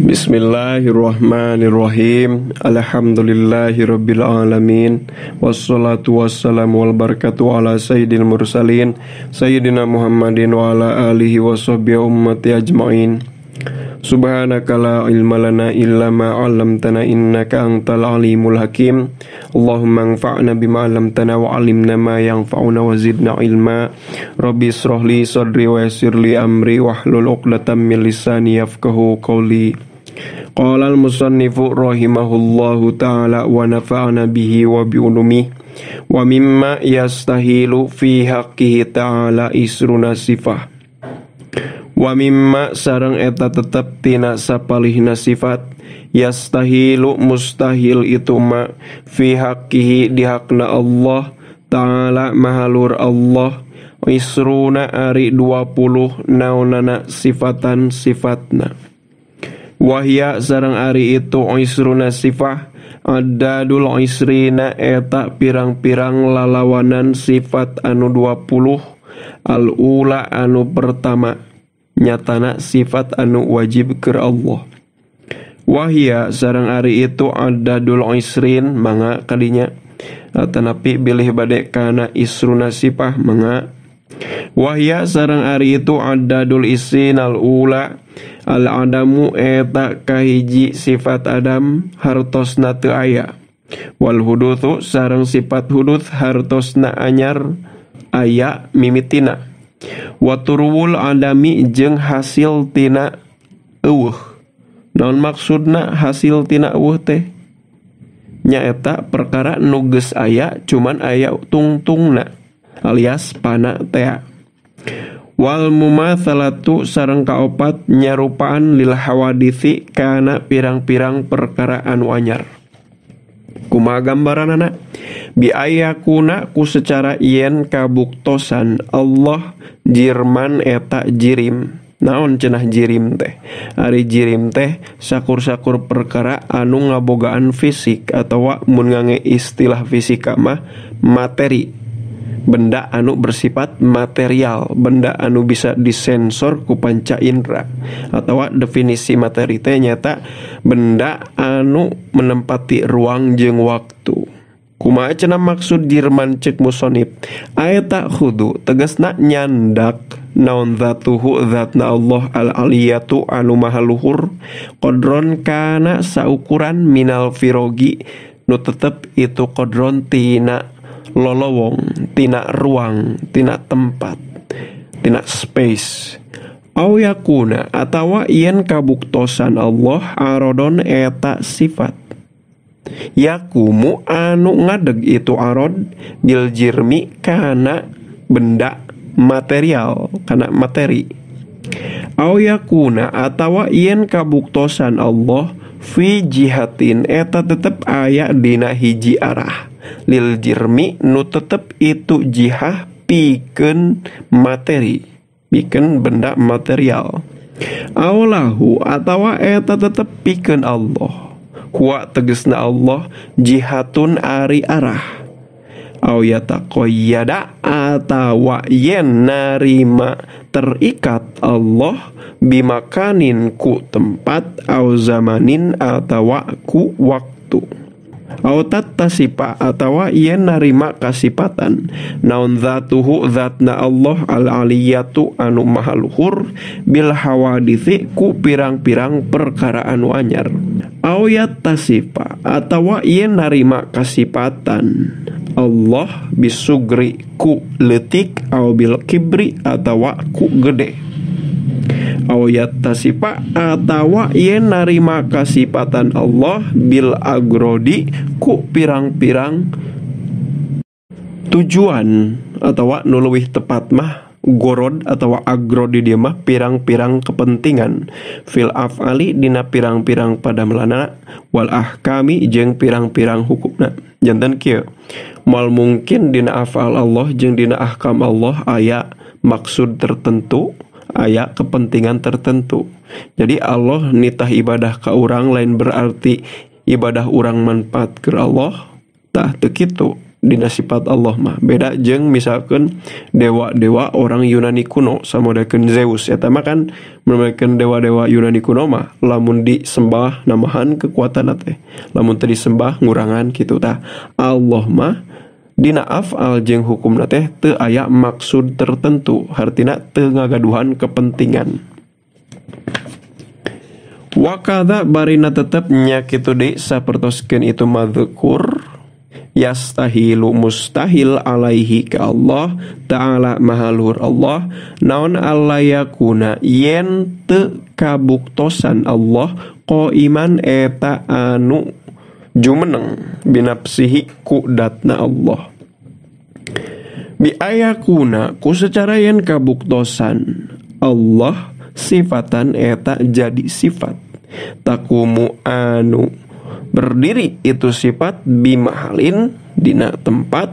Bismillahirrahmanirrahim. Alhamdulillahirabbil alamin. Wassalatu wassalamu wal barakatu ala sayyidil mursalin sayyidina Muhammadin wa ala alihi washabbihi ummati ajmain. Subhanaka la ilma lana illa ma 'allamtana innaka antal alimul hakim. Allahumma anfa'na bima 'allamtana wa 'allimna ma yanfa'una wa zidna ilma. Rabbi israh li sadri wa yassir li amri wahlul 'uqdatam min lisani yafqahu qawli. Qala al-musannifu rahimahullahu ta'ala wa nafa'ana bihi wa bi ulumihi wa mimma yastahilu fi haqqihi ta'ala isruna sifah. Wa mimma sareng eta tetep tina sapalihna sifat yastahilu mustahil itu ma fi haqqihi di hakna Allah ta'ala mahalur Allah isruna ari 20 naonana sifatan sifatna. Wahya sareng ari itu isruna sifah adadul isrina eta pirang-pirang lalawanan sifat anu 20 al-ula anu pertama nyatana sifat anu wajib keur Allah. Wahya sareng ari itu adadul isrin mangga kadinya tanapi bilih bade kana isruna sifah mangga. Wahya sareng ari itu adadul isrin al-ula al-adamu eta kahiji sifat adam hartosna teu aya wal hudutsu sareng sifat huduts hartosna anyar aya mimitina wa turwul adami jeung hasil tina eueuh. Naon maksudna hasil tina eueuh teh? Nyaeta perkara nu geus aya cuman aya tungtungna alias pana tea. Wal mumatsalatu sareng kaopat nyarupaan lil hawadisi kana pirang-pirang perkara anu anyar. Kumaha gambaranana? Bi ayakuna ku secara yen kabuktosan Allah jirman eta jirim. Naon cenah jirim teh? Ari jirim teh sakur-sakur perkara anu ngabogaan fisik atawa mun ngange istilah fisika mah materi. Benda anu bersifat material, benda anu bisa disensor ku panca indera. Atawa definisi materi teh nyata benda anu menempati ruang jeung waktu. Kumaha cenah maksud jirman cek musonib? Aeta khudu tegasna nyandak naon zatuhu zatna Allah al-aliyatu anu maha luhur qadron kana saukuran minal firogi nu tetep itu qadron tina lolowong, tina ruang, tina tempat, tina space. Au yakuna atawa yen kabuktosan Allah arodon eta sifat yakumu anu ngadeg itu arod bil jirmi kana benda material, kana materi. Au yakuna atawa yen kabuktosan Allah fi jihatin eta tetep aya dina hiji arah lil jirmi nu tetep itu jihah pikeun materi, pikeun benda material. Aulahu atawa eta tetep pikeun Allah huwa tegesna Allah jihatun ari arah. Au yataqayyada atawa yen narima terikat Allah bimakanin ku tempat au zamanin atawa ku waktu. Au tattasipa atawa yen narima kasipatan naon zatuhu zatna Allah al-aliyatu anu maha luhur bil hawadisi ku pirang-pirang perkara anu anyar. Au yattasipa atawa yen narima kasipatan Allah bisugri ku leutik au bil kibri atawa ku gede. Au yattasipa atawa yen narima kasipatan Allah bil agrodi ku pirang-pirang tujuan atawa nu leuwih tepat mah gorod atawa agrodi dia mah pirang-pirang kepentingan fil af'ali dina pirang-pirang padamelana wal ahkami jeung pirang-pirang hukumna. Janten kieu moal mungkin dina af'al Allah jeung dina ahkam Allah aya maksud tertentu, aya kepentingan tertentu. Jadi Allah nitah ibadah ka urang lain berarti ibadah urang manfaat keur Allah, tah teu kitu. dina sifat Allah mah. Beda jeung misalkan dewa-dewa orang Yunani kuno samodakeun Zeus eta mah kan menemukan dewa-dewa Yunani kuno mah lamun disembah namahan kekuatan teh, lamun teu disembah ngurangan kitu tah. Allah mah dina af'al jeung hukumna teh teu aya maksud tertentu, hartina teu ngagaduhan kepentingan. Wa kadza barina tetep nya kitu deui sapertoskeun itu madzkur yastahilu mustahil alaihi ka Allah ta'ala maha luhur Allah naon alla yakuna yen teu kabuktosan Allah qaiman eta anu jumeneng binafsihi ku datna Allah bi ayakuna ku secara yen kabuktosan Allah sifatan eta jadi sifat takumu anu berdiri itu sifat bimahalin dina tempat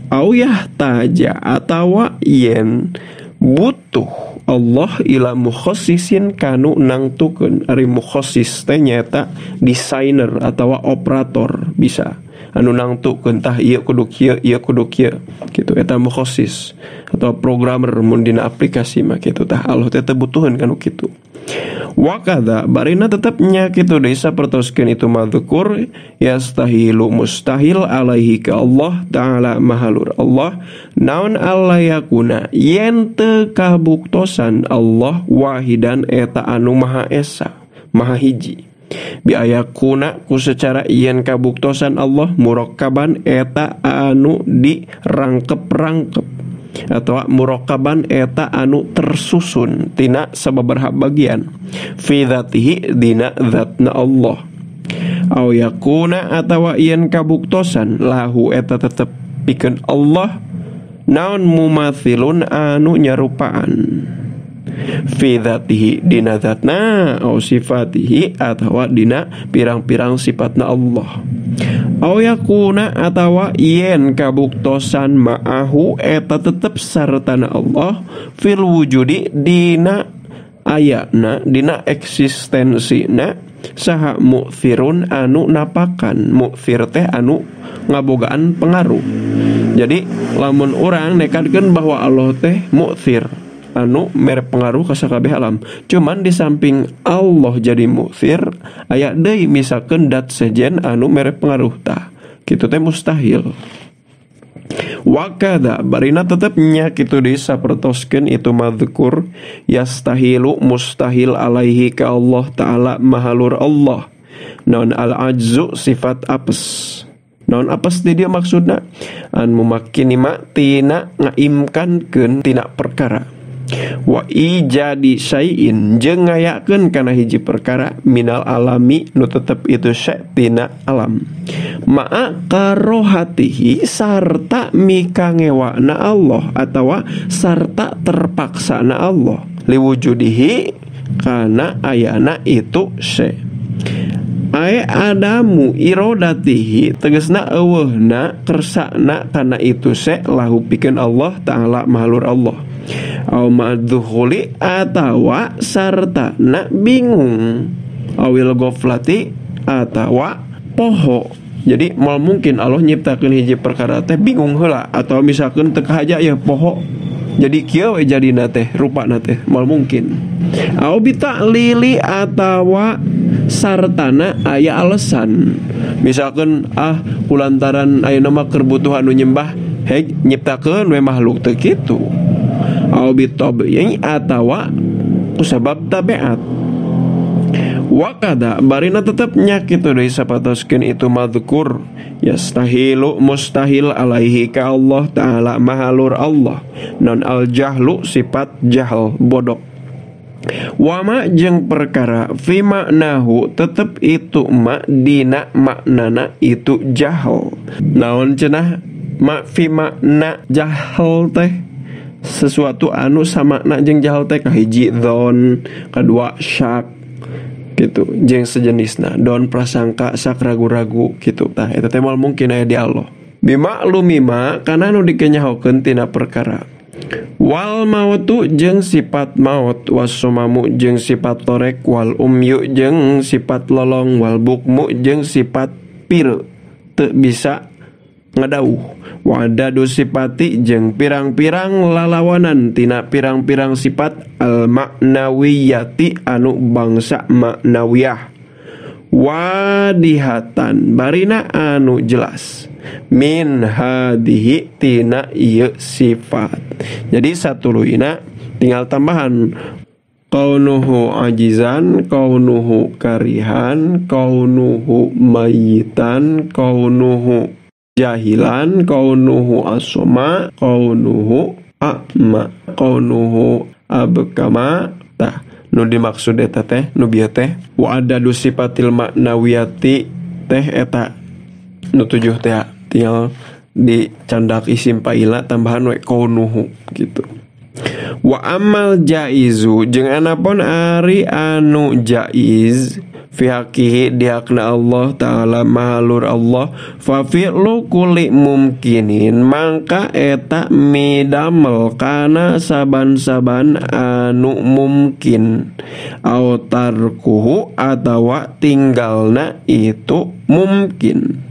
au yahtaja atawa yen butuh Allah ila mukhassisin kanu nangtukeun. Ari mukhassis teh nyaeta desainer atawa operator bisa anu nangtukeun tah ieu kudu kieu ieu kudu kieu kitu eta mukhassis atau programmer mun dina aplikasi mah kitu tah Allah teh teu butuheun kanu kitu. Wa kadza barina tetep nya kitu deui sapertoskeun itu madzkur yastahilu mustahil alaihi ka Allah ta'ala mahalur Allah naon alla yakuna yen teu kabuktosan Allah wahidan eta anu maha esa maha hiji bi ayakuna ku secara yen kabuktosan Allah murakkaban eta anu dirangkep-rangkep atau murakaban eta anu tersusun tina sababaraha bagian fi dzatihi dina zatna Allah au yakuna atawa yen kabuktosan lahu eta tetep pikeun Allah naon mumathilun anu nyarupaan fi dzatihi dina zatna au sifatihi atawa dina pirang-pirang sifatna Allah au yakuna atawa yen kabuktosan ma'ahu eta tetep sartana Allah fil wujudi dina ayana dina eksistensina saha mu'thirun anu napakan. Mu'thir teh anu ngabogaan pengaruh. Jadi lamun urang nekadkeun bahwa Allah teh mu'thir anu mere pengaruh ka sakabeh alam. Cuman di samping Allah jadi mu'thir aya deui misalkeun dat sejen anu mere pengaruh tah. Kitu teh mustahil. Wa kadza barina tetep nya kitu deui sapertoskeun itu madzkur yastahilu mustahil alaihi ka Allah ta'ala mahalur Allah naon al ajzu sifat apes. Naon apes di dia maksudna an mumakkini ma tina ngaimkankeun tina perkara wa ijadi syai'in jeung ngayakeun kana hiji perkara minal alami nu tetep itu syai' tina alam ma'a karohatihi sarta mikangewana Allah atawa sarta terpaksana Allah liwujudihi kana ayana itu syai' ae adamu irodatihi tegesna eueuhna kersana kana itu syai' lahu pikeun Allah ta'ala mahalur Allah au ma'dzukhuli atawa sarta na bingung awil ghaflati atawa poho. Jadi mal mungkin Allah nyiptakeun hiji perkara teh bingung heula atau misalkan teu kahaja ya poho. Jadi kieu we jadina teh rupana teh mal mungkin. Au bita'lili atawa sartana aya alasan. Misalkan kulantaran ayeuna mah keur butuh anu nyembah heg nyiptakeun we makhluk teh kitu. Au bitab'i atawa kusabab tabiat. Wa kada barina tetep nya kitu deui sapatoskeun itu madzkur yastahilu mustahil alaihi ka Allah ta'ala mahalur Allah non al jahlu sifat jahal bodoh. Wa ma jeung perkara fi maknahu tetep itu ma dina maknana itu jahal. Naon cenah ma fi makna jahal teh sesuatu anu samakna jeung jahal teh kahiji dzon, kadua syak gitu jeung sejenisna don prasangka sak ragu-ragu gitu tah eta teh moal mungkin aya di Allah. Bimaklumi ma kana nu dikenyahokeun tina perkara wal mautu jeung sifat maut wassomamu jeung sifat torek wal umyu jeung sifat lolong wal bukmu jeung sifat pir teu bisa ngadauh. Wa adadu sifati jeung pirang-pirang lalawanan tina pirang-pirang sifat al maknawiyati anu bangsa maknawiyah wadihatan barina anu jelas min hadihi tina ieu sifat. Jadi satuluyna tinggal tambahan kaunuhu ajizan, kaunuhu karihan, kaunuhu mayitan, kaunuhu jahilan, kaunuhu asoma, kaunuhu a'ma, kaunuhu abkama. Tah nu dimaksud eta teh nu bieu teh wa adadu sifatil maknawiyati teh eta nu 7 teh tinggal dicandak isim fa'ila tambahan we kaunuhu gitu. Wa amal jaizu jeung anapun ari anu jaiz fi haqihi di hakna Allah ta'ala mahalur Allah fa fi'lu kulli mumkinin mangka eta midamel kana saban-saban anu mungkin au tarkuhu atawa tinggalna itu mungkin.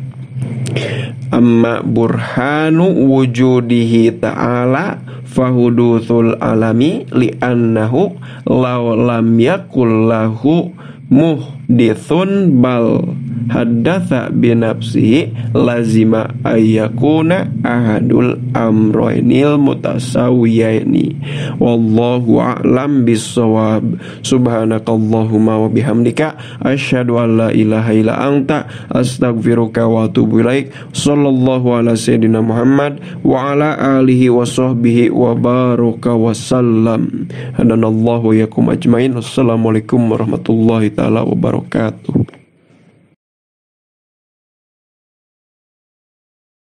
Amma burhanu wujudihi ta'ala fahudusul alami li'annahu law lam yakul lahu muhdithun bal haddatsa binafsihi lazima ayyakuna ahadul amroinil mutasawiyaini. Wallahu a'lam bissawab. Subhanakallahumma wa bihamdika asyhadu an la ilaha illa anta astaghfiruka wa atubu ilaik. Sallallahu ala sayyidina Muhammad wa ala alihi wa sahbihi wa baraka wa sallam. Hadanallahu wa iyyakum ajmain. Wassalamualaikum warahmatullahi taala wabarakatuh.